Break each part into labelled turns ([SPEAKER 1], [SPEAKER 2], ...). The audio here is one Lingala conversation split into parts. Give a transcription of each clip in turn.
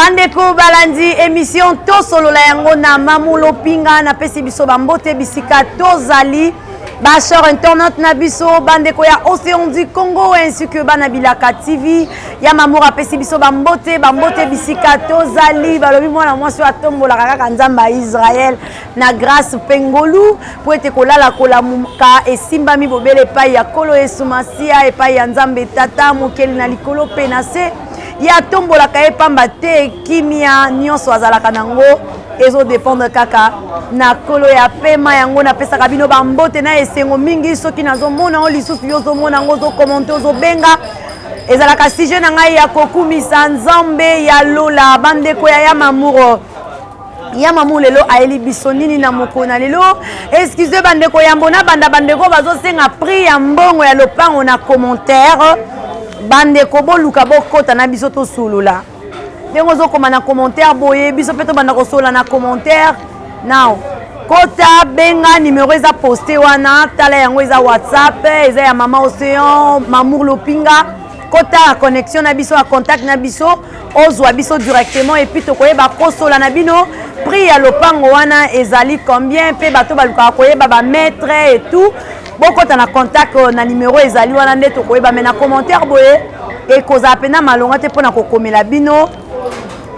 [SPEAKER 1] Bandeko balandi émission tosolola yango na Mamu Lopinga, napesi biso bambote bisika tozali, bachers internautes na biso, bandeko ya Océan du Congo ainsi que bana Bilaka TV ya Mamour, apesi biso bambote, bambote bisika tozali. Balobi mwana mwasi oyo atombolaka kaka Nzambe ya Israel na grâce mpe ngolu, po ete kolala kolamuka esimbami bobele epai ya Nkolo Yesu Masiya, epai ya Nzambe Tata mokeli na likolo mpe na se. Ye atombolaka ye pamba te, kimia nyonso azalaka nango ezodépendre kaka na Nkolo ya pema. Yango napesaka bino bambote na esengo mingi. Soki nazomona yango lisusu, yo ozomona yango, ozocommenter, ozobenga, ezalaka sujet na ngai ya kokumisa Nzambe ya lola. Bandeko ya Mamuro, ya Mamu lelo ayeli biso nini na mokolo na lelo? Excuse bandeko, yambo na banda, bandeko bazosenga prix ya mbongo ya lopango na commentaire. Bandeko, boluka bokɔta na biso tosolola. Ndenge ozokoma na commentaire boye, biso mpe tobanda kosolola na commentaire. Now kota, benga numero eza poste wana, tala yango, eza WhatsApp, eza ya Mama Océan Mamour Lopinga. Kota ya connexion na biso, ya contact na biso, ozwa biso directement et puis tokoyeba kosola na bino prix ya lopango wana ezali combien. Mpe bato balukaka koyeba bamètre et tout, bokota na contact na numero ezali wana nde tokoyeba. Mais na commentaire boye ekozala mpena malonga te mpona kokomela bino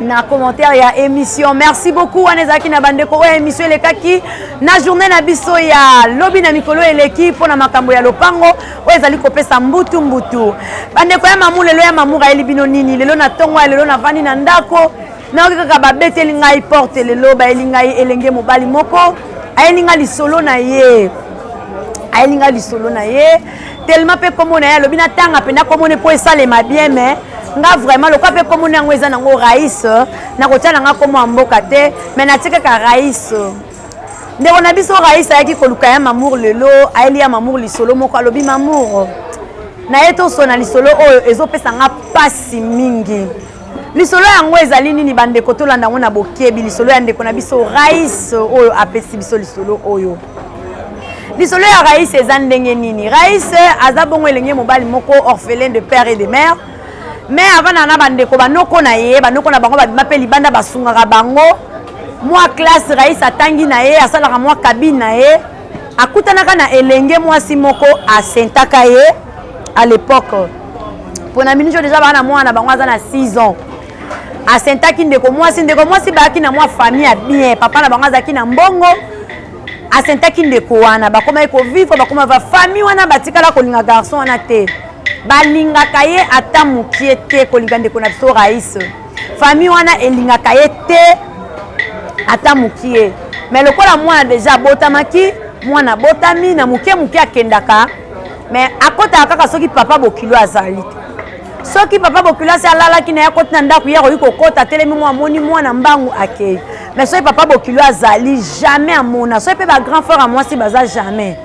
[SPEAKER 1] na commentaire ya émission. Merci beaucoup. Wana ezalaki na bandeko oyo émission elekaki na journée na biso ya lobi na mikolo eleki mpona makambo ya lopango oyo ezali kopesa mbutu mbutu. Bandeko ya Mamu, lelo ya Mamu ayeli bino nini? Lelo na ntongo ya lelo, navandi na ndako, nayoki kaka babeteli ngai porte. Lelo bayeli ngai elenge mobali moko, ayeli ngai lisolo na ye, ayeli ngai lisolo na ye tellement mpe kombo na ye alobi natanga mpenza kombo ne mpo esalema bien. Mais nga vraiment, lokwa mpe kombo na yango eza nango Rais, nakotia na nga kombo ya mboka te, mais natie kaka Rais. Ndeko na biso Rais ayaki koluka ya Mamour lelo, ayeli ya Mamour lisolo moko. Alobi: "Mamour, na ye tosona lisolo oyo ezopesa nga mpasi mingi." Lisolo yango ezali nini? Bandeko, tolanda yango na bokebi, lisolo ya ndeko na biso Rais oyo apesi biso lisolo oyo. Lisolo ya Rais eza ndenge nini? Rais aza bongo elenge mobali moko orphelin de père et de mère, mais avandaka na bandeko, banoko na ye. Banoko na bango babima mpe libanda, basungaka bango mwa classe. Rais atangi na ye, asalaka mwa cabine na ye. Akutanaka na elenge mwasi moko, asentaka ye à l'époque. Mpona minute oyo déjà baa na mwana na bango, aza na 6 ans. Asentaki ndeko mwasi. Ndeko mwasi bayaki na mwa famille ya bien, papa na bango azalaki na mbongo. Asentaki ndeko wana, bakomaki kovivre, bakoma va famille wana batikala kolinga garçon wana te, balingaka ye ata mokie te. Kolinga ndeko na biso Rais, famille wana elingaka ye te ata mokie. Mais lokola mwana déjà abotamaki, mwana abotami na moke moke, akendaka, mais akɔtaka kaka soki papa bokilo azali te. Soki papa bokilo asi alalaki na ye, akoti na ndako, ye akoki kokɔta, atelemi mwa, amoni mwana, mbangu akei. Mais soki papa bokilo azali, jamais amona. Soki mpe bagrand frère ya mwasi baza, jamais.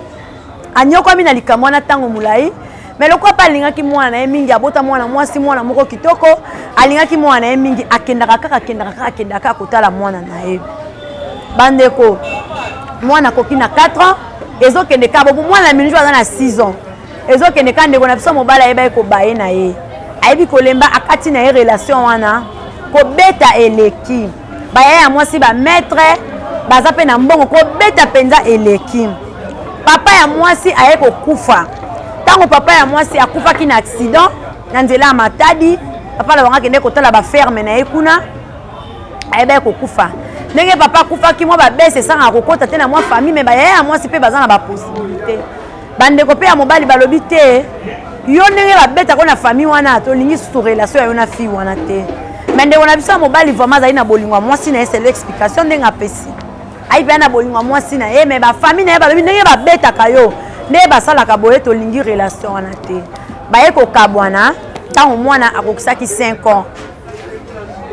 [SPEAKER 1] Anyokwami na likambo wana ntango molai. Mais lokola mpe alingaki mwana na ye mingi, abota mwana mwasi, mwana moko kitoko, alingaki mwana na ye mingi, akendaka kaka, akendaka kaka, akendaka kaka kotala mwana na ye. Bandeko, mwana akoki na 4 ans, ezokende kaka bobo. Mwana minute aza na 6 ans, ezokende kaka. Ndeko na biso mobali ayebaki kobaye na ye, ayebi kolemba, akati na ye relation wana. Kobeta eleki, baya ya mwasi bamaître baza mpe na mbongo, kobeta mpenza eleki. Papa ya mwasi aye kokufa. Ntango papa ya mwasi akufaki na accident na nzela ya Matadi, papa na bango akende kotala baferme na ye kuna, ayebaki kokufa. Ndenge papa akufaki, mwa babese esangaka kokɔta te na mwa famille. Mais bayaya ya mwasi mpe baza na bapossibilité. Bandeko mpe ya mobali balobi te: "Yo, ndenge babetako na famille wana, tolingi susu relation ya yo na fille wana te." Mais ndeko na biso ya mobali vraiment azali na bolingo ya mwasi na ye. Selon explication ndenge apesi, ayi mpe na bolingo ya mwasi na ye, mais bafamille na ye balobi: "Ndenge babetaka yo, ndenge basalaka boye, tolingi relation wana te." Baye kokabwana ntango mwana akokisaki 5 ans.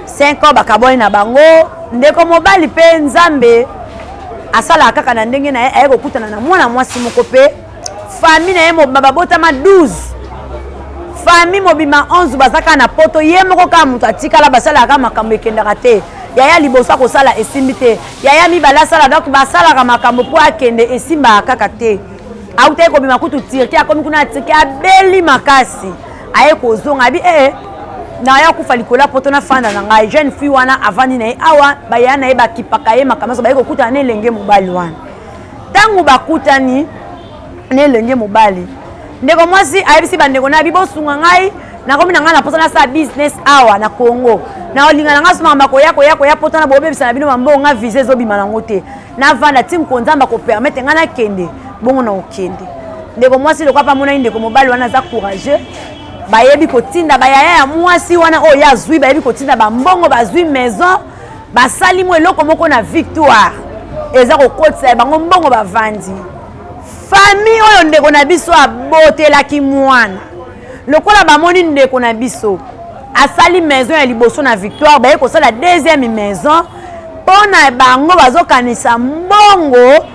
[SPEAKER 1] 5 ans, bakabwani na bango. Ndeko mobali mpe, Nzambe asalaka kaka na ndenge na ye, aye kokutana na mwana mwasi moko. Mpe famille na ye mobima babotama 12, famille mobima 11 baza kaka na Poto, ye moko kaka moto atikala. Basalaka makambo, ekendaka te. Yaya liboso akosala, esimbi te. Yaya mibale asala, donc basalaka makambo mpo akende, esimbaka kaka te. Autaki kobima kutu Turquie, akomi kuna na Turquie, abeli makasi, aye kozonga, abi ee. Naya kufa likolo ya poto, nafanda na ngai. Jeune fille wana avandi na ye awa, bayaya na ye bakipaka ye makambo nyonso. Baye kokutana na elenge mobali wana. Ntango bakutani na elenge mobali, ndeko mwasi ayebisi bandeko na bi: "Bosunga ngai, nakomi na ngai na mposa nasala business awa na Congo. Na olinga na ngai so makambo koya koya koya poto na bobebisa na bino bambongo. Nga visa ezobima nango te. Navanda ti moko Nzambe akopermettre ngai nakende bongo na okende." Ndeko mwasi lokwa mpe amonaki ndeko mobali wana aza courageux. Bayebi kotinda bayaya ya mwasi wana oyo ye azwi, bayebi kotinda bambongo, bazwi maison, basali mo eloko moko na Victoire, eza kokotisa ya bango mbongo. Bavandi. Famille oyo ndeko na biso abotelaki mwana, lokola bamoni ndeko na biso asali maison ya liboso na Victoire, baye kosala deuxième maison mpo na bango. Bazokanisa mbongo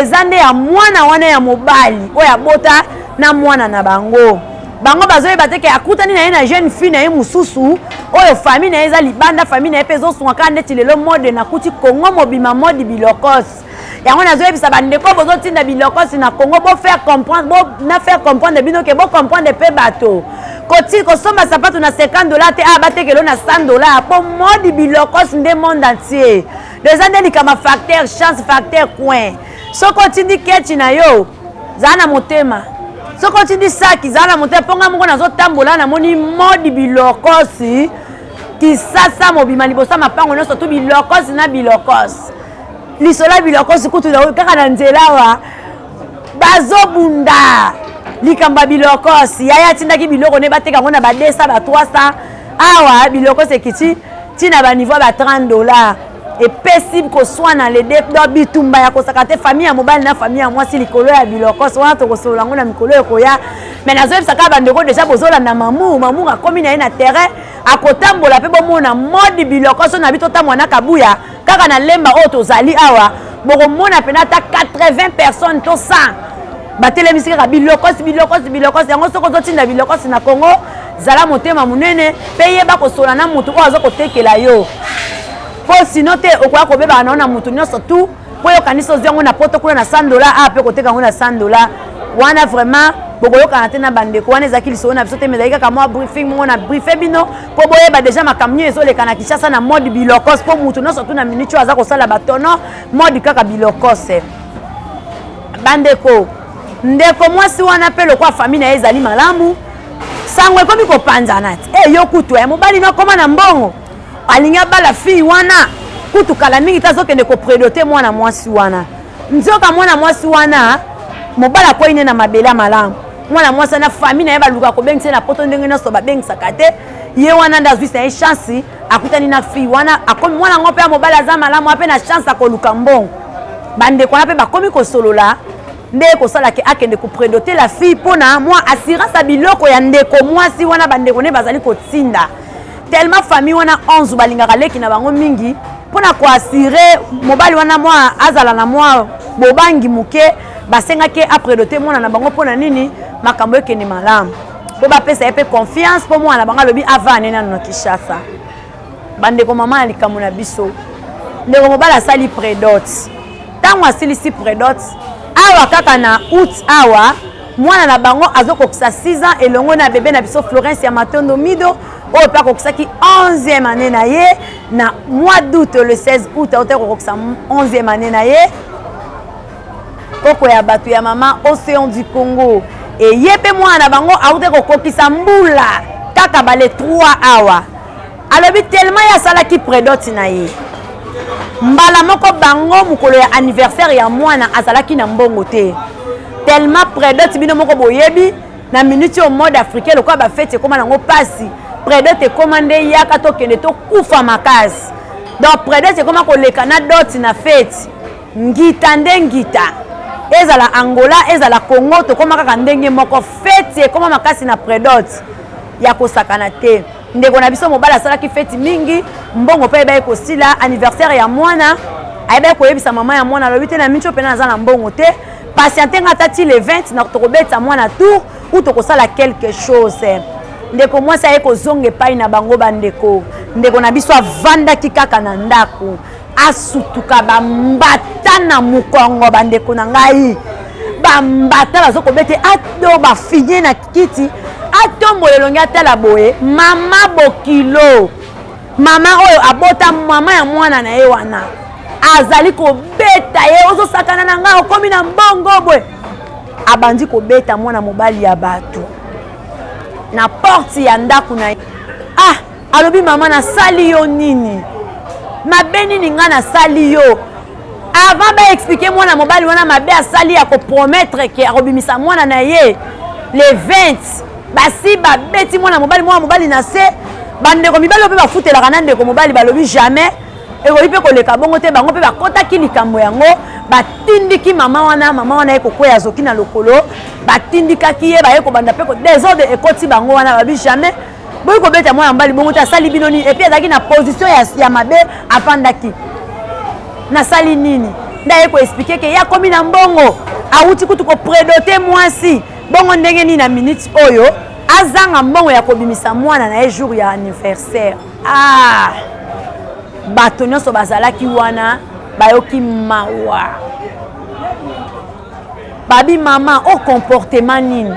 [SPEAKER 1] eza nde ya mwana wana ya mobali oyo abota na mwana na bango. Bango bazoyeba te ke akutani na ye na jeune fille na ye mosusu oyo famille na ye eza libanda. Famille na ye mpe ezosunga kaka ndeti lelo mode nakuti Kongo mobima mode bilokos. Yango nazoyebisa bandeko bozotinda bilokosi na Congo, bofaire comprendre bo, na faire comprendre bino ke bocomprendre mpe bato koti kosomba sapato na 50 $ te, a batekelo na 100 $, mpo mode bilokosi nde monde entier. Eza nde likambo facteur chance, facteur coin. Soki otindi kechi na yo, zala na motema. Soki otindi saki, zala na motema. Mpo nga moko nazotambola, namoni mode bilokosi Kisasa mobima, liboso ya mapango nyonso tu bilokosi na bilokosi. Lisolo ya bilokosi kutu kaka na nzela awa bazobunda likambo ya bilokosi. Yaya atindaki biloko nde bateka yango na ba 200, ba 300. Awa bilokosi ekiti ntina baniveau ya ba 30 $. Epesi koswana lede do bitumba ya kosaka te, famille ya mobali na famille ya mwasi, likolo ya bilokosi wana. Tokosolola yango na mikolo ekoya. Mais nazoyebisa kaka bandeko, déjà bozolanda Mamour. Mamour akomi na ye na terrain, akotambola mpe bomona mode bilokosi na bi. Totambola na Kabuya kaka na Lemba oyo tozali awa, bokomona mpena ata 80 personnes to 100 batelemisi kaka bilokosi, bilokosi, bilokosi. Yango soki ozotinda bilokosi na Congo, zala motema monene mpe yeba kosola na motu oyo aza kotekela yo, mpo sino te okoya kobebaka na yo na motu nyonso tu, mpo yokanisi ozwi yango na poto kuna na 100 $, a mpe koteka yango na 100 $ wana. Vraiment bokoyokana te na bandeko wana. Ezalaki lisolo na biso te, mais ezalaki kaka mwa briefing moko na briefe bino mpo boyeba déjà makambo nini ezoleka na Kinshasa na mode bilokos, mpo motu nyonso tu na minute oyo aza kosala batono mode kaka bilokos. Bandeko, ndeko mwasi wana mpe lokwa famille na ye ezali malamu, sango ekomi kopanzana ti e yo kutu ya mobali nakoma na mbongo, alingi abala fille wana. Kutu kala mingi te azokende koprédoter mwana mwasi wana. Nzoka mwana mwasi wana, mobali akwei ne na mabele ya malamu. Mwana mwasi wana, famille na ye baluka kobengisa ye na poto ndenge nyonso, babengisaka te. Ye wana nde azwisa ye chance, akutani na fille wana, akomi mwana yango mpe ya mobali aza malamu, ape na chance akoluka mbongo. Bandeko wana mpe bakomi kosolola nde ekosalaki akende koprédoter la fille mpona mwa assurance ya biloko ya ndeko mwasi wana. Bandeko nde bazali kotinda, tellement famille wana 11 balingaka leki na bango mingi, mpona koassurer mobali wana mwa azala na mwa bobangi moke, basengaki aprédoter mwana na bango. Mpona nini? Makambo ekende malamu, mpo bapesa ye mpe confiance, mpo mwana na bango alobi avane nano na Kinshasa. Bandeko, mama ya likambo na biso, ndeko mobali asali prédot. Ntango asilisi prédot awa kaka na août awa, mwana na bango azokokisa 6 ans elongo na bebe na biso Florence ya Matondo Mido, oyo mpe akokisaki 11e année na ye na mois d'août. Le 16 août auta kokokisa 11e année na ye, koko ya bato ya mama Océan du Congo. Eye mpe mwana na bango auta kokokisa mbula kaka bale 3 awa. Alobi tellement ye asalaki prédot na ye mbala moko, bango mokolo ya anniversaire ya mwana azalaki na mbongo te, tellement prédot, bino moko boyebi na minute oyo mode africain lokola bafeti ekóma nango mpasi. Prédot ekóma nde yaka tokende tokufa makasi. Donc prédot ekóma koleka na dot na feti. Ngita nde ngita, ezala Angola, ezala Congo, tokóma kaka ndenge moko. Feti ekóma makasi na prédot ya kosakana te. Ndeko na biso mobali asalaki feti mingi, mbongo mpe ayebaki kosila. Anniversaire ya mwana, ayebaki koyebisa mama ya mwana, alobi te: "Na minti mpena naza na mbongo te, patiente nga ata ti le 20 na tokobetisa mwana tour ou tokosala quelque chose." Ndeko mwasi aye kozonga epai na bango. Bandeko, ndeko na biso avandaki kaka na ndako, asutuka bambata na mokongo. Bandeko na ngai, bambata bazokobete ado, bafinye na kiti. Atombola elongi atala boye, mama bokilo, mama oyo abota mama ya mwana na ye wana azali kobeta ye, ozosakana na ngai, okomi na mbongo boye. Abandi kobeta mwana mobali ya bato na porte ya ndako na ye. Ah, alobi mama, nasali yo nini? Mabe nini ngai nasali yo? Avant baexpliquer mwana mobali wana mabe asali ya kopromettre ke akobimisa mwana na ye le 20, basi babeti mwana mobali, mwana mobali na se. Bandeko mibali oyo mpe bafutelaka na ndeko mobali balobi jamais ekoki mpe koleka bongo te. Bango mpe bakɔtaki likambo yango, batindiki mama wana. Mama wana ye kokweya, azoki na lokolo, batindikaki ye, baye kobanda mpe désordre ekoti bango wana. Babi jamais boyi kobeta mwana mobali bongo te, asali bino nini? Et puis azalaki na position ya mabe, afandaki, nasali nini? Nde aye koexpliquer ke ye akomi na mbongo, awuti kutu koprédoter mwasi bongo. Ndenge nini na minute oyo azanga mbongo ya kobimisa mwana na ye jour ya anniversaire? Ah, bato nyonso bazalaki wana bayoki mawa. Babi mama o comportement nini?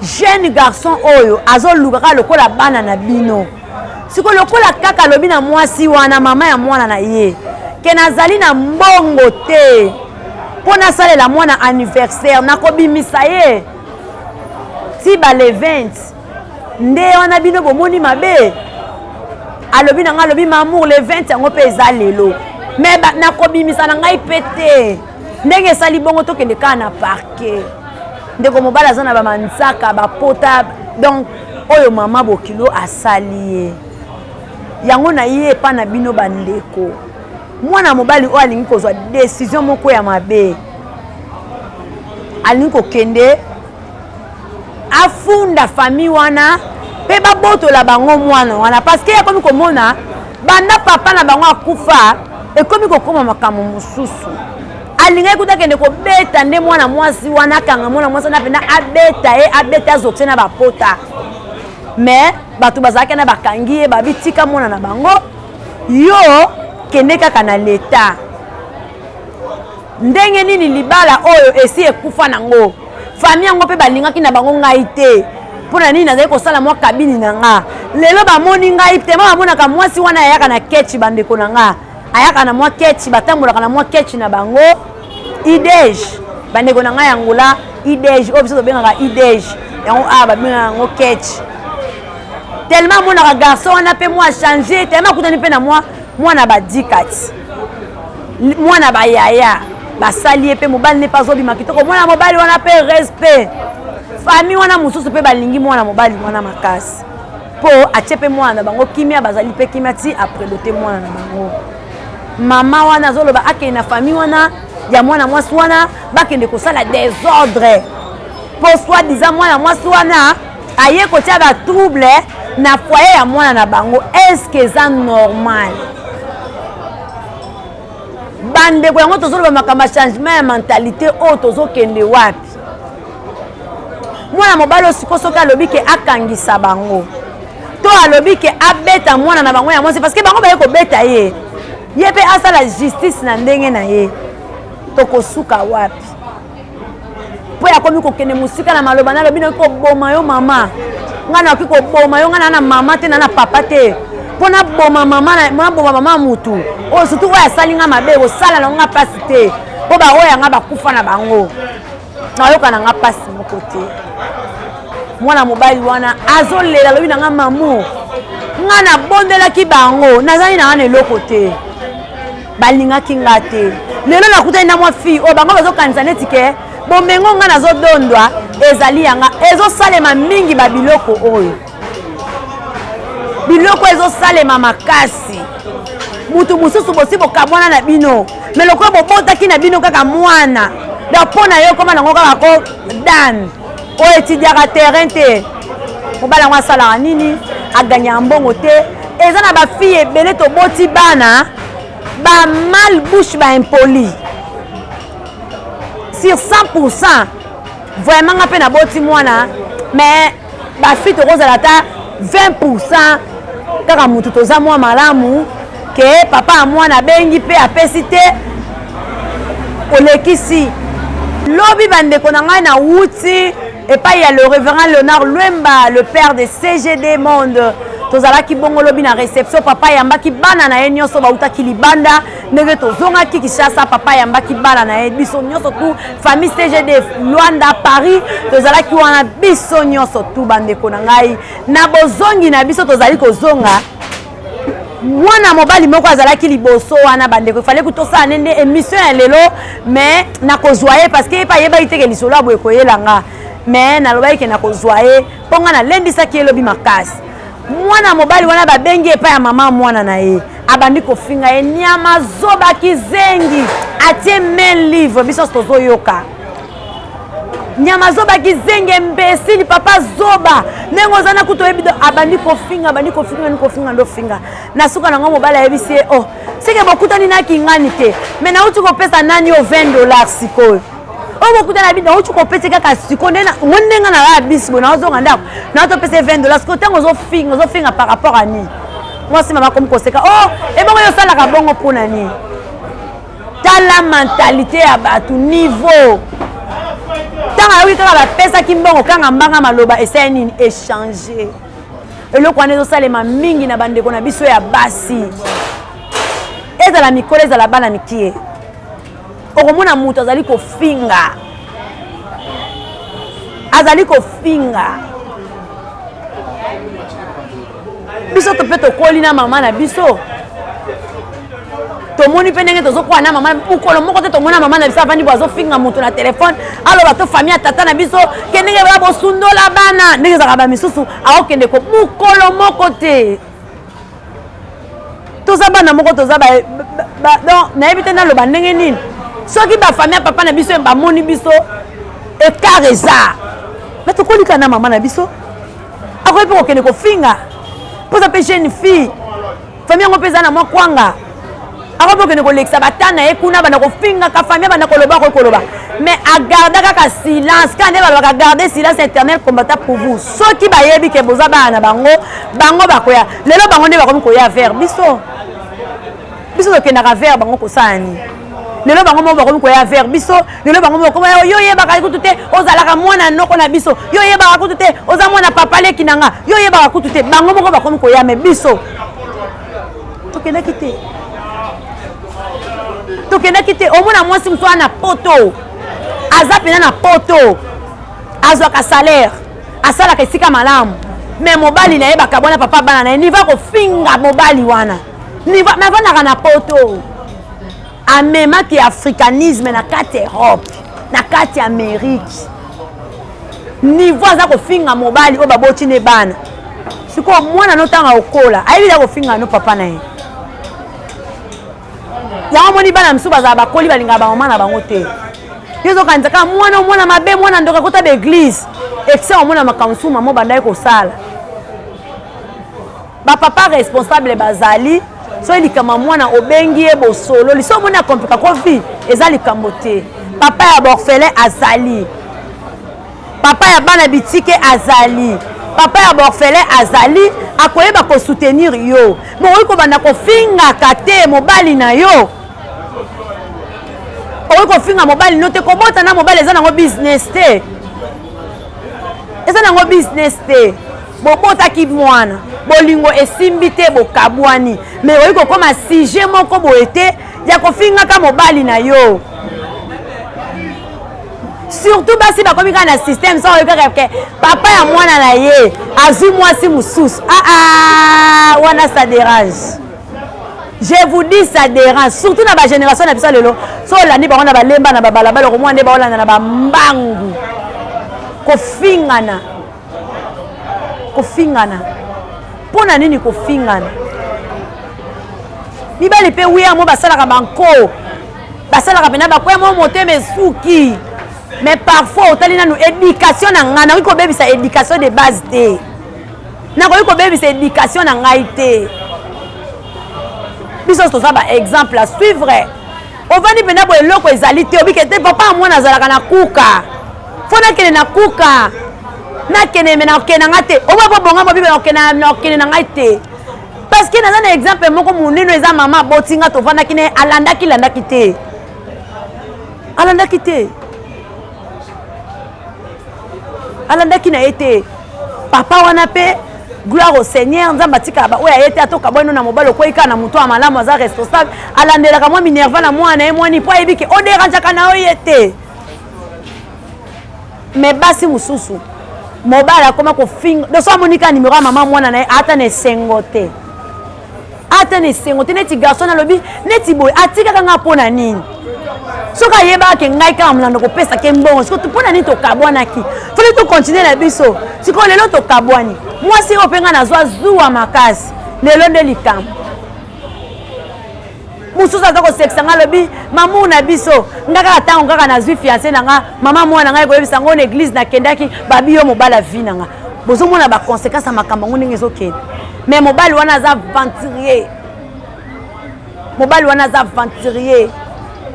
[SPEAKER 1] Jeune garçon oyo azoluka kaka lokola bana na bino. Sikoyo lokola kaka alobi na mwasi wana, mama ya mwana na ye, ke nazali na mbongo te mpo nasalela mwana anniversaire, nakobimisa ye ti ba le 20, nde wana bino bomoni mabe. Alobi na ngai, alobi mamour, le 20 yango mpe eza lelo, mais nakobimisa na ngai mpe te. Ndenge esali bongo, tokende kaka na parquet. Ndeko mobali aza na bamanzaka, bapota. Donc oyo mama bokilo asali ye yango na ye epa na bino bandeko. Mwana mobali oyo alingi kozwa décision moko ya mabe, alingi kokende afunda famille wana mpe babotola bango mwana wana, parce que akomi komona banda papa na bango akufa, ekomi kokóma makambo mosusu. Alingaki kuta akende kobeta nde mwana mwasi wana, akanga mwana mwasi wana mpenza, abeta ye, abeta, azokise na bapota. Mais bato bazalaki na bakangi ye, babi tika mwana na bango, yo kende kaka na leta. Ndenge nini libala oyo esi ekufa nango? Famille yango mpe balingaki na bango ngai te. Mpo na nini? Nazali kosala mwa kabini na nga. Lelo bamoni ngai tema, bamonaka mwasi wana ayaka na kechi. Bandeko na nga, ayaka na mwa kechi, batambolaka na mwa kechi na bango idege. Bandeko na ngai ya Angola, idege oyo biso tobengaka idege, yango awa babengaka yango kechi. Tellement amonaka garçon wana mpe mwa change, tellement akutani mpe na mwa mwana badikati, mwana bayaya basali ye mpe mobali ne mpe azobima kitoko. Mwana mobali wana mpe respect, famille wana mosusu mpe balingi mwana mobali wana makasi, mpo atie mpe mwana na bango kimia, bazali mpe kimia ti aprédoter mwana na bango. Mama wana azoloba akende na famille wana ya mwana mwasi wana, bakende kosala désordre, mpo soi-disant mwana mwasi wana aye kotia batrouble na foyer ya mwana na bango. Est-ce eza normal, bandeko? Yango tozoloba makambo ya changement ya mentalité oyo, tozokende wapi? Mwana mobali oyo siko soki alobi ke akangisa bango to alobi ke abeta mwana na bango ya mwasi, parce que bango baye kobeta ye, ye mpe asala justice na ndenge na ye, tokosuka wapi? Mpo akomi kokende mosika na maloba, nalobi nakoki koboma yo mama, ngai nakoki koboma yo, ngai naa na mama te, naa na papa te, mpo naboma mama, naboma mama mutu oyo, surtout oyo asali nga mabe, kosala na nga mpasi te, mpo baoyo yanga bakufa na bango, nayoka na nga mpasi moko te. Mwana mobali wana azolela, alobi na nga mamu, nga nabondelaki bango, nazali na nga na eloko te, balingaki nga te. Lelo nakutani na mwa fille oyo, bango bazokanisa neti ke bomengo nga nazodondwa ezali yanga. Ezosalema mingi babiloko oyo, biloko ezosalema makasi. Mutu mosusu bosi bokabwana na bino, mais lokola bobotaki na bino kaka mwana, donc mpo na yo ekoma nango kaka ko dan oyo etidiaka terrain te. Mobali yango asalaka nini? Aganyaka mbongo te. Eza na bafille ebele toboti bana ba mal bouche, ba impoli sur 100. Vraiment nga mpe naboti mwana, mais bafille tokozala ata 20 kaka motu toza mwa malamu ke papa ya mwana abengi mpe apesi te, olekisi lobi. Bandeko na ngai, nawuti. Epai ya le révérend Léonard Luemba, le père de CGD Monde. Tozalaki bongo lobi na réception, papa ayambaki bana na ye nyonso bautaki libanda, ndenge tozongaki Kinshasa, papa ayambaki bana na ye biso nyonso tout, famille CGD Luanda Paris, tozalaki wana biso nyonso tout bandeko na ngai. Na bozongi na biso tozali kozonga, mwana mobali moko azalaki liboso wana bandeko, ifale kutosala nde émission ya lelo, mais nakozwa ye parce que ye mpe ayebaki te ke lisolo ya boye koyela nga, mais nalobaki ke nakozwa ye mpo nga nalendisaki ye lobi makasi. Mwana mobali wana babengi epai ya mama mwana na ye, abandi kofinga ye nyama zoba kizengi, atie main livre, biso tozoyoka nyama zoba kizengi, imbécile, papa zoba, ndenge oza na kutu oyebi. Abandi kofinga, abandi kofinga, abandi kofinga, ndofinga na suka nango mobali ayebisi ye: "Oh, seke bokutani na kingani te, me nauti kopesa nani yo 20 dollars. Sikoyo oyo bokutana bi, nauti kopesa kaka sikoyo ngo ndenge na ya bisi boye, naozonga ndako, naotopesa 20 dollars. Sikoyo ntango ozofinga, ozofinga par rapport à nini?" Mwasi mama komi koseka: "Oh, ebongo yo osalaka bongo mpona nini?" Tala mentalité ya bato, niveau ntango ayoki kaka bapesaki mbongo, kanga mbanga maloba esali nini? Échange. Eloko wana ezosalema mingi na bandeko na biso ya basi, ezala mikolo, ezala bana mikie. Okomona moto azali kofinga, azali kofinga. Biso to mpe tokoli na mama na biso, tomoni mpe ndenge tozokola na mama. Mokolo moko te tomona mama na biso avandi bo azofinga moto na telefone, aloba to famille ya tata na biso ke ndenge baya bosundola bana, ndenge ezalaka bamisusu akokende ko. Mokolo moko te. Toza bana moko, toza donc nayebi te naloba ndenge nini. Soki bafamille ya papa na biso bamoni biso, écart eza me tokolika na mama na biso, akoki mpe kokende kofinga mpoza mpe jeune fille, famille yango mpe eza na mwa kwanga, akoki mpe kokende kolekisa bata na ye kuna, banda kofingaka famille, banda koloba. Akoki koloba, mais agarda kaka silence, kaka nde balobaka: "Garde silence, éternel combattant pour vous." Soki bayebi ke boza bana na bango, bango bakoya. Lelo bango nde bakomi koya vers biso, biso tokendaka vers bango kosala nini? Lelo bango moko bakomi koya vers biso. Lelo bango moko: "Yo oyebaka kutu te, ozalaka mwana noko na biso. Yo oyebaka kutu te, oza mwana papa leki na nga. Yo oyebaka kutu te." Bango moko bakomi koya, mais biso tokendaki te, tokendaki te. Omona mwasi mosu wana na poto, aza mpena na poto, azwaka salaire, asalaka esika malamu, mais mobali na ye bakabwana, papa bana na ye, niva kofinga mobali wana, niva me avandaka na poto. Amemaki africanisme na kati ya Europe, na kati ya Amérique, niveau aza kofinga mobali oyo baboti ne bana. Sikoyo mwana no ntango akokola, ayebi za kofinga no papa na ye. Yango moni bana mosusu bazala bakoli, balingaka bamama na bango te. Yo ozokanisa kaka mwana, omwana mabe, mwana ndoka, akota baeglise ekse, omona makambo mosusu mama obandaki kosala. Bapapa responsable bazali, soki likambo ya mwana, obengi ye, bosololi. So omoni akomplika kofi, eza likambo te. Papa ya baorphelin azali, papa ya bana bitike azali, papa ya baorphelin azali, akoyeba kosoutenir yo. Mokoki kobanda kofingaka te mobali na yo, okoki kofinga mobali no te. Kobota na mobali eza nango business te, eza nango business te. Bobotaki mwana, bolingo esimbi te, bokabwani, mais okoki kokóma sujet moko boye te ya kofingaka mobali na yo. Surtout basi bakomi kaka na système, so oyoki kaka ke papa ya mwana na ye azwi mwasi mosusu, aa ah, wana ça dérange, je vous dis, ça dérange. Surtout na bagénération na biso lelo, so olandi bango na balemba na babalabala, okomona nde baolanda na bambangu kofingana, kofingana. Mpo na nini kofingana? Mibali mpe wiya mo basalaka banko, basalaka mpena bakwya mo motema esuki. Mais parfois otali nanu éducation na ngai, nakoki kobebisa éducation de base te, nakoki kobebisa éducation na ngai te. Biso toza baexemple à suivre. Ovandi mpena boye, eloko ezali te, obike te. Papa ya mwana azalaka na kuka, fo nakende na kuka, nakende, me nakokende na ngai te. Omoi mpo bonga mobibe, nakokende na ngai te, parce que naza na exemple moko monene. Eza mama abotinga, tovandaki na ye, alandaki landaki te, alandaki te. Alandaki na ye te. Papa wana mpe, gloire au Seigneur, Nzambe atikaka baoyo aye te. Ata okabwani na mobali, okwei kaka na moto ya malamu, aza responsable, alandelaka mwa minerva na mwana na ye mwani, mpo ayebi ke oderangeaka na yo ye te. Mais basi mosusu, mobali akoma kofinga doso, amoni kaka nimero ya mama mwana na ye, ata na esengo te, ata na esengo te. Neti garçon alobi neti boye, atikaka nga mpo na nini? Soki ayebaka ke ngai kaka molando kopesaka mbongo, sikoyo mpo na nini tokabwanaki? Foli tocontinue na biso. Sikoyo lelo tokabwani, mwasi oyo mpe ngai nazwa zuwa makasi. Lelo nde likambo mosusu aza kosekisa nga, alobi: "Mamu na biso, nga kaka ntango kaka nazwi fiancé na nga, mama mwana ngai koyebisa ngo na église nakendaki, babi yo mobali avi na nga." Bozomona baconséquence ya makambo yango ndenge ezokende. Mais mobali wana aza aventurier, mobali wana aza aventurier.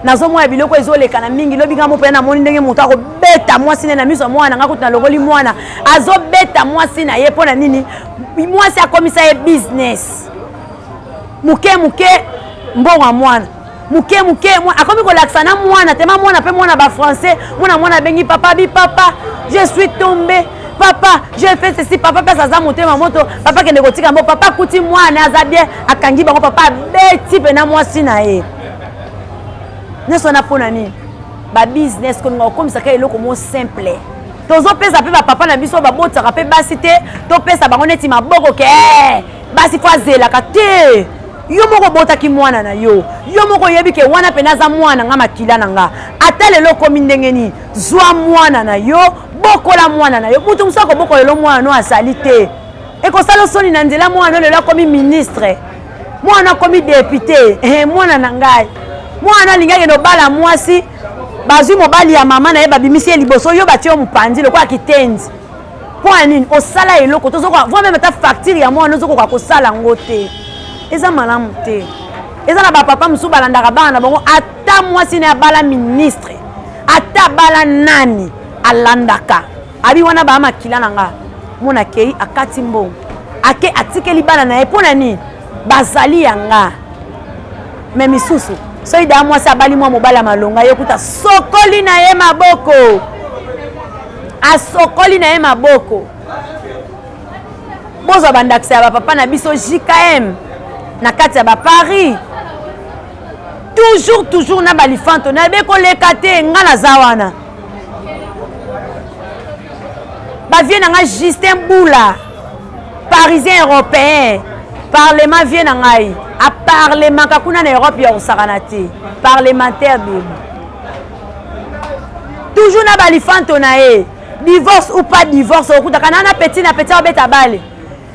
[SPEAKER 1] Nazomona biloko ezoleka na mingi. Lobi nga mo mpenza namoni ndenge moto akobeta mwasi ne na miso ya mwana nga. Kutu nalongoli mwana, azobeta mwasi na ye. Mpo na nini? Mwasi akomisa ye business. Moke moke, mbongo ya mwana, moke moke akomi kolakisa na mwana tema mwana mpe mwana bafrançais. Mwana mwana abengi papa, bi: "Papa, je suis tombé, papa, je fais ceci." Papa mpe aza motema moto. Papa akende kotika mbo, papa akuti mwana aza bien, akangi bango, papa abeti mpena mwasi na ye. Nyonso wana mpo na nini? Babusiness, kolinga kokomisaka eloko mo simple. Tozopesa mpe bapapa na biso babotisaka mpe basi te, topesa bango neti maboko ke basi fo azelaka te. Yo moko obotaki mwana na yo, yo moko oyebi ke wana mpena aza mwana nga, makila na nga. Ata lelo okomi ndenge nini, zwa mwana na yo, bokola mwana na yo. Moto mosusu akobokola lelo mwana no azali te, ekosala soni na nzela. Mwana lelo akomi ministre, mwana akomi député. Eh, mwana na ngai, mwana alingi akende obala mwasi, bazwi mobali ya mama na ye, babimisi ye liboso, yo batie yo mopanzi lokola kitendi. Mpo ya nini? Osala eloko tozokoka voi même ata facture ya mwana ozokoka kosala yango te. Eza malamu te. Eza na bapapa mosusu balandaka bana na bango, ata mwasi na ye abala ministre, ata abala nani, alandaka. Abi wana baa makila na nga. Mona akei, akati mbongo, ake atikeli bana na ye. Mpo na nini? Bazali ya nga. Me misusu, soki daa mwasi abali mwa mobali ya malonga, ye kuta sokoli na ye maboko, asokoli na ye maboko. Bozwa bandakisa ya bapapa na biso JKM na kati ya baparis, toujours toujours na balifanto nayebi koleka te. Nga naza wana, bavieux na nga Justin Bula, parisien européen, parlement, vieux na ngai aparlemaka kuna na Europe ya kosakana te, parlementaire debout, toujours na balifanto na ye. Divorce ou pas divorce, okutaka na na petit na petit aobeta bale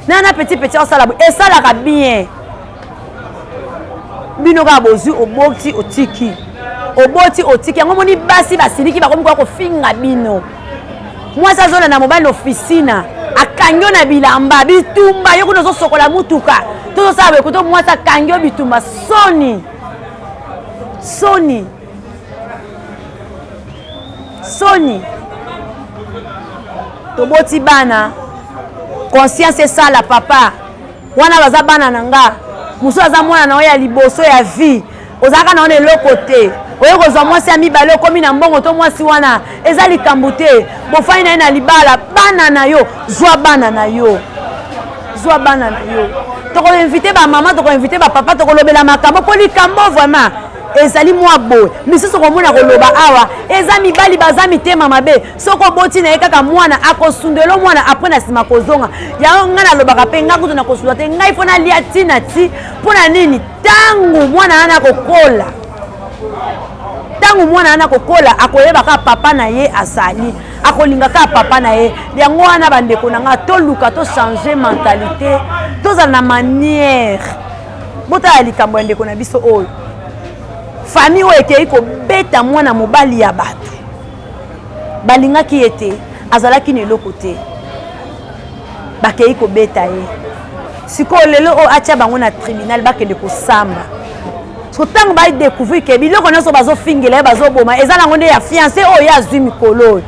[SPEAKER 1] na na petit petit osala boye, esalaka bien. Bino kaka bozwi, oboti, otiki, oboti, otiki. Yango moni basi basiliki, bakomi koya kofinga bino. Mwasi azolanda mobali na ofisina, akangi yo na bilamba, bitumba. Yo kuna ozosokola mutuka, tozosala boye kuto, mwasi akangi yo, bitumba. Soni, soni, soni. Toboti bana, conscience esala. Papa wana baza bana na nga, mosusu aza mwana na yo ya liboso ya vie, ozalaka na wana eloko te, oye kozwa mwasi ya mibale, okomi na mbongo to mwasi wana eza likambo te, bofai na ye na libala. Bana na yo, zwa bana na yo, zwa bana na yo. Tokoinvite bamama, tokoinvite bapapa, tokolobela makambo mpo likambo vraiment ezali mwa boye. Misusu komona koloba awa eza mibali baza mitema mabe. Soki oboti na ye kaka mwana, akosundelo mwana, après na nsima kozonga. Yango ngai nalobaka mpe, ngai kutu nakosunda te. Ngai mpo nalia ntina ti mpo na nini? Ntango mwana wana akokola, ntango mwana wana akokola, akoyeba kaka papa na ye azali, akolinga kaka papa na ye. Yango wana, bandeko na ngai, toluka tochange mentalité, tozala na manière. Botala likambo ya ndeko na biso oyo, famille oyo ekei kobeta mwana mobali ya bato. Balingaki ye te, azalaki na eloko te, bakei kobeta ye. Sikoyo lelo oyo atia bango na tribunal, bakende kosamba. So ntango badécouvrir ke biloko nyonso bazofingela ye, bazoboma, eza nango nde ya fiancé oyo ye azwi mikolo oyo,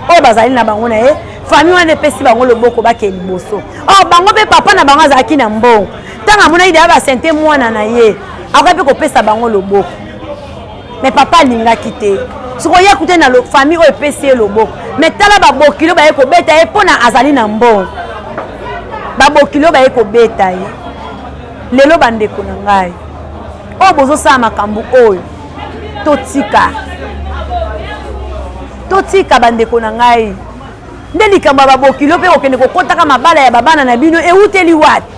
[SPEAKER 1] oyo bazali na bango na ye, famille wana epesi bango loboko, bakee liboso. Or bango mpe papa na bango azalaki na mbongo. Ntango amonaki deya basente mwana na ye, akoki mpe kopesa bango loboko. Mais papa alingaki te. Sikoyo ye akutani na famille oyo epesi ye loboko. Mais tala babokilo baye kobeta ye mpo na azali na mbongo. Babokilo baye kobeta ye. Lelo bandeko na ngai oyo bozosala makambo oyo, totika, totika bandeko na ngai. Nde likambo ya babokilo mpe kokende kokotaka mabala ya babana na bino ewuteli wapi?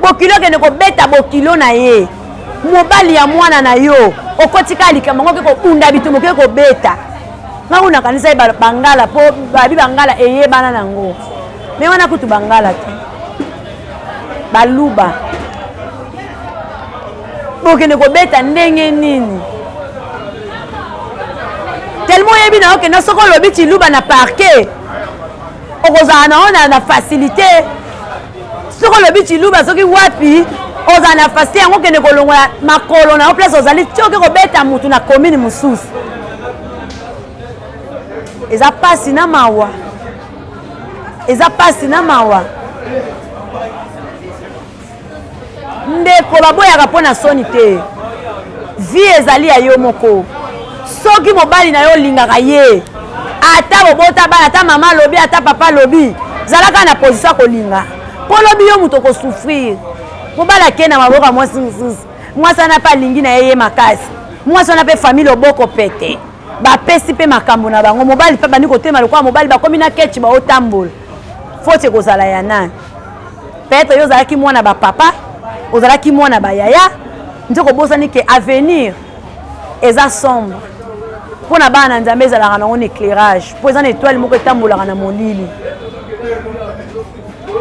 [SPEAKER 1] Bokilo akende kobeta bokilo na ye, mobali ya mwana na yo, okoti kaka likambo yango, oke kobunda bitumba, oke kobeta. Nga kuna nakanisa ye bangala, mpo babi bangala eyebana nango, me wana kutu bangala te, baluba. Bokende kobeta ndenge nini? Tellement oyebi na yo kenda, soki olobi tshiluba na parquet okozala na yo na facilité. Soki olobi tshiluba soki wapi, ozala na facilité yango. Okende kolongola makolo na yo place ozali ti oke kobeta mutu na commune mosusu, eza pasi na mawa, eza pasi na mawa. Ndeko, baboyaka mpo na soni te. Vie ezali ya yo moko. Soki mobali na yo olingaka ye, ata bobota bana, ata mama alobi, ata papa alobi, zalaka na position ya kolinga, mpo lobi yo moto okosouffrir. Mobali akei na maboko ya mwasi mosusu, mwasi wana mpe alingi na ye ye makasi, mwasi wana mpe famille loboko pete, bapesi mpe makambo na bango, mobali mpe abandi kotema lokola mobali, bakomi na kechi, baotambola. Faute ekozala ya nani? Peut-être yo ozalaki mwana ba papa, ozalaki mwana ba yaya, nzoko obosani ke avenir eza sombre. Mpo na bana na Nzambe ezalaka nango na éclairage, mpo eza na étoile moko etambolaka na molili.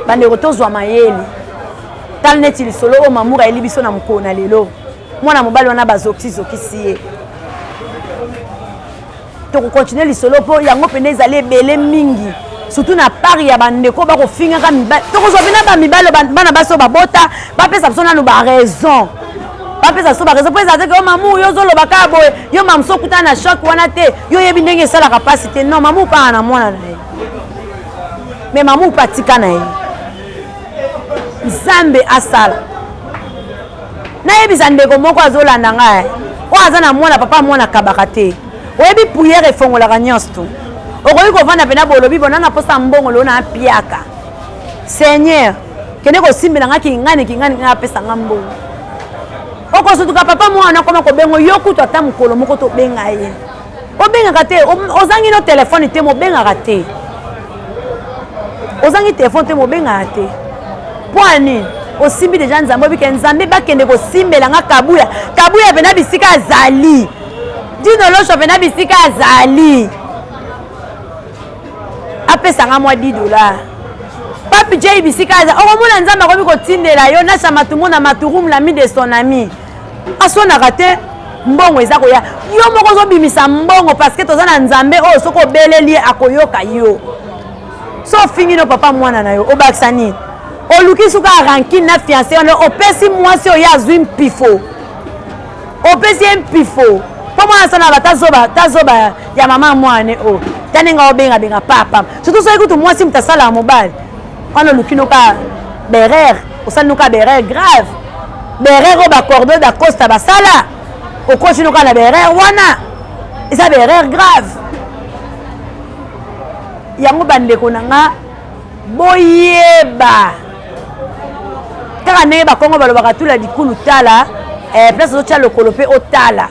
[SPEAKER 1] Bandeko, tozwa mayele. Tala neti lisolo oyo Mamour ayeli biso na mokolo na lelo, mwana mobali wana bazokisizokisi ye. Tokokontinue lisolo mpo yango mpena ezali ebele mingi, surtout na part ya bandeko bakofingaka mibali. Tokozwa mpena bamibali, bana basi oyo babota, bapesa biso nanu baraison, bapesa biso baraison, mpo ezala te ke yo Mamu yo ozoloba kaka boye, yo mamu so okutana na choc wana te, yo oyebi ndenge esalaka mpasi te. Non, Mamu mpaka na mwana na ye, mais Mamu mpe atika na ye. Nzambe asala. Nayebisa ndeko moko azolanda ngai, oyo aza na mwana papa, mwana akabaka te. Oyebi, prière efongolaka nyonso tu. Okoki kovanda mpena bolobi bona na posa mbongo lelo na apiaka, Seigneur, kende kosimbela nga kingani kingani, ngai apesa nga mbongo. Okosutuka papa mwana akoma kobengo yo kutu, ata mokolo moko tobenga ye, obengaka te. Ozangi no telefone te, mobengaka te. Ozangi telefone te, mobengaka te. Mpo ya nini? Osimbi deja Nzambe, obike Nzambe bakende kosimbela nga Kabuya, Kabuya mpena bisika azali, Dino Losho mpena bisika azali, apesa nga mwa 10 dollar. Papi J bisika aza, okomona Nzambe akomi kotindela yo nasha matumona maturum, l'ami de son ami, aswanaka te. Mbongo eza koya, yo moko ozobimisa mbongo, parce que toza na Nzambe oyo soki obeleli ye akoyoka yo. So ofingi no papa mwana na yo, obakisa nini? Oluki suka rancune na fiancé wana, opesi mwasi oyo azwi mpifo, opesi ye mpifo mpo mwana asala batazoba tazoba ya mama mwana oyo ta ndenge obengabenga papa. Surtout soki kutu mwasi moto asalaka mobali wana, oluki noka berere, osali noka berere grave, berere oyo bacordon dacosta basala, okoti noka na berere wana, eza berere grave. Yango bandeko na nga, boyeba kaka ndenge bakongo balobaka, tula likulu, tala place ozotya lokolo mpe otala.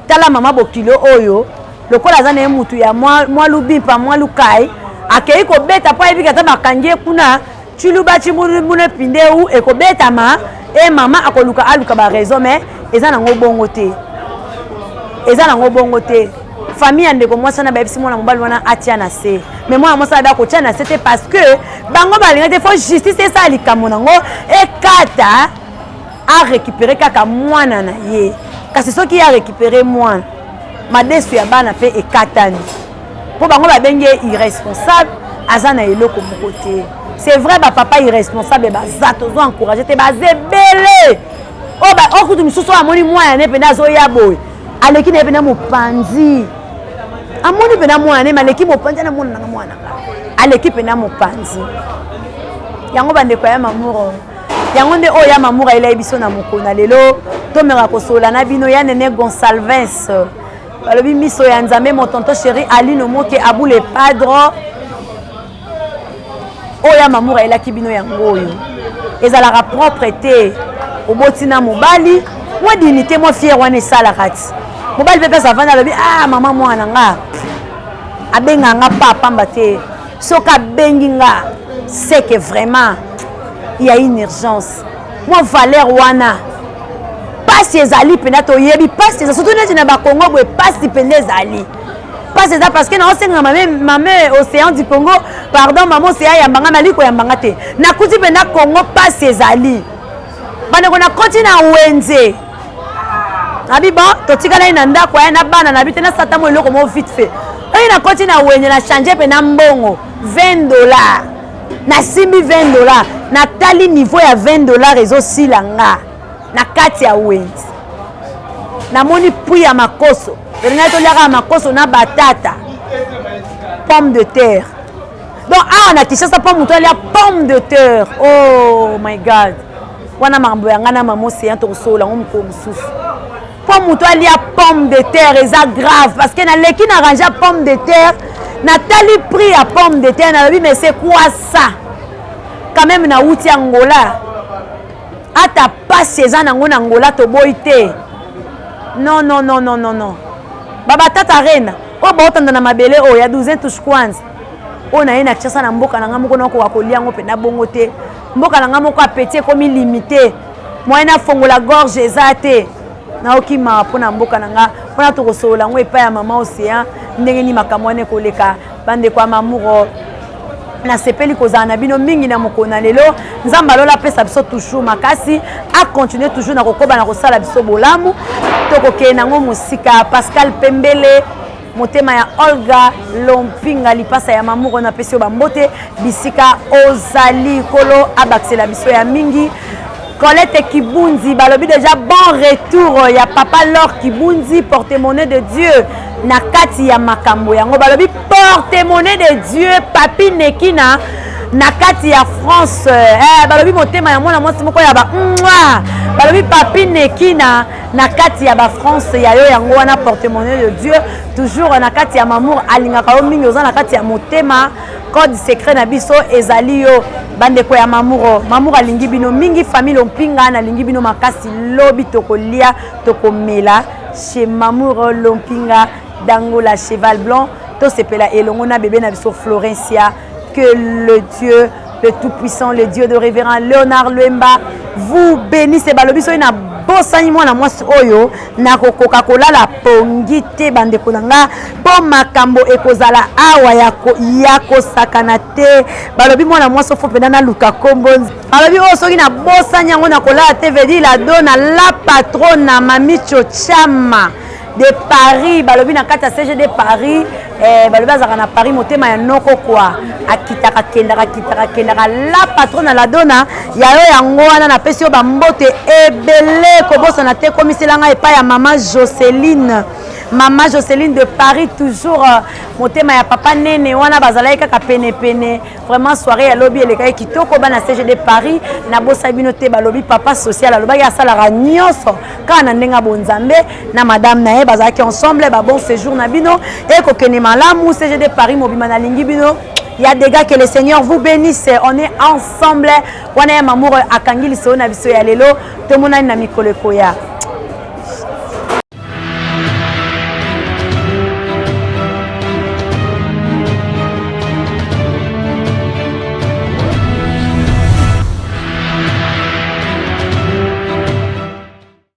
[SPEAKER 1] Tala mama bokilo oyo, lokola aza na ye mutu ya mwa lubimpa, mwa lukai, akei kobeta mpo ayebi ata bakangi ye kuna, tshiluba tshimune pindeu ekobetama. E mama akoluka aluka baraison, mais eza nango bongo te, eza nango bongo te. Famille ya ndeko mwasi wana bayebisi mwana mobali wana atia na se, mais mwana mwasi wana kotia na se te, parce que bango balinga te. Faut justice esala likambo nango, ekata, arécupere kaka mwana na ye. Kasi soki ye arécupere mwana, madesu ya bana mpe ekatani, mpo bango babengi ye irresponsable, aza na eloko moko te. C'est vrai, bapapa irresponsable baza, tozo encourage te, baza ebele. Oyo kutu mosusu oyo amoni mwana ne mpena azoya boye, aleki na ye mpena mopanzi, amoni mpena mwana ne maleki mopanzi, ana mwana nanga, mwana nga aleki mpena mopanzi. Yango bandeko ya Mamuro. Yango nde oyo ya Mamour ayelaki biso na mokolo na lelo. Tomeka kosolola na bino ya Nene Gonsalves. Balobi miso ya Nzambe, mon tonton chéri Alino Moke Abou le Padre. Oyo ya Mamour ayelaki bino yango oyo. Ezalaka propre te. Oboti na mobali, mwa dignité, mwa fier wana esalaka ti. Mobali mpe place avandi alobi ah mama mwana nga. Abenga nga pa pamba te. Soki abengi nga, c'est que vraiment il y a une urgence. Mwa valeur wana pasi ezali mpenza, toyebi pasi eza surtout neti na bakongo boye, pasi mpenza ezali, pasi eza parce que naosenga mame, mame Océan du Congo, pardon, mama Océan yambanga, nali koyambanga te, nakuti mpenza Congo pasi ezali. Bandeko, nakoti na wenze, nabi bon, totikalaki na ndako ya na bana, nabi te nasata mo eloko mo vite fait. Oyo nakoti na wenze, na change mpe na mbongo 20 $, nasimbi 20 $, natali niveau ya 20 $ ezosila nga na kati ya wenze. Namoni pui ya makoso, tolingaki toliaka ya makoso na batata, pomme de terre. Donc awa na Kinshasa, mpo moto alia pomme de terre, oh my God, wana makambo ya ngai na mama Océan, tokosolola yango mokolo mosusu. Mpo moto alia pomme de terre eza grave, parce que naleki na range ya pomme de terre, natali prix ya pomme de terre, nalobi mais c'est quoi ça quand même? Nauti Angola, ata pasi eza nango na Angola, toboyi te. Non, non, non, non, non, non, babatata rena oyo baotanda na mabele oyo ya 12 touche kwanza. Oyo naye na Kinshasa, na mboka na nga moko, nakoka kolia yango mpenza bongo te. Mboka na nga moko, appétit ekomi limité, moyen nafongola gorge eza te. Naoki mawa mpo na mboka na nga mpona tokosolola yango epai ya mama Océan, ndenge nini makambo wana ekoleka. Bandeko ya Mamuro, nasepeli kozala na bino mingi na mokolo na lelo. Nzambe alola apesa biso toujours makasi, acontinue toujours na kokoba na kosala biso bolamu, tokokende nango mosika. Pascal Pembele, motema ya Olga Lompinga, lipasa ya Mamuro, napesi yo bambote bisika ozali. Kolo abakisela biso ya mingi. Colette Kibunzi, balobi déjà bon retour ya papa Lor Kibunzi, porte-monnaie de Dieu na kati ya makambo yango. Balobi porte-monnaie de Dieu Papi Nekina na kati ya France, balobi motema ya mwana mwasi moko ya ba mwa, balobi Papi Nekina na kati ya ba France ya yo yango wana, porte-monnaie de Dieu toujours na kati ya Mamour, alingaka yo mingi, oza na kati ya motema. Code secret na biso ezali yo. Bandeko ya Mamuro, Mamour alingi bino mingi. Famille Lompinga, nalingi bino makasi. Lobi tokolia, tokomela chez Mamour Lompinga d'Angola, cheval blanc. Tosepela elongo na bebe na biso Florencia. Que le Dieu le Tout-Puissant, le Dieu de révérend Léonard Luemba vous bénisse. Balobi soki nabosani mwana mwasi oyo, nakokoka kolala pongi te. Bandeko na nga, mpo makambo ekozala awa ya kosakana te. Balobi mwana mwasi ofo mpenza naluka kombo. Balobi oyo soki nabosani yango, nakolala te. Vedi la dona, la patrona, Mamicho Chama de Paris, balobi na kati ya CGD Paris, balobi azalaka na Paris, motema ya noko kwa akitaka, akendaka, akitaka, akendaka. La patrona, la dona ya yo yango wana, napesi yo bambote ebele. Kobosana te, komisela ngai epai ya mama Joceline, mama Joceline de Paris toujours, motema ya papa Nene wana, bazalaki kaka penepene. Vraiment, soirée ya lobi elekaki kitoko. Bana CGD Paris, nabosani bino te. Balobi papa social alobaki asalaka nyonso kaka na ndenge ya bonzambe na madame na ye, bazalaki ensemble. Babon séjour na bino ekokende malamu. CGD Paris mobima, nalingi bino ya dégâts. Que le Seigneur vous bénisse. On est ensemble. Wana ya Mamour akangi lisolo na biso ya lelo. Tomonani na mikolo ekoya.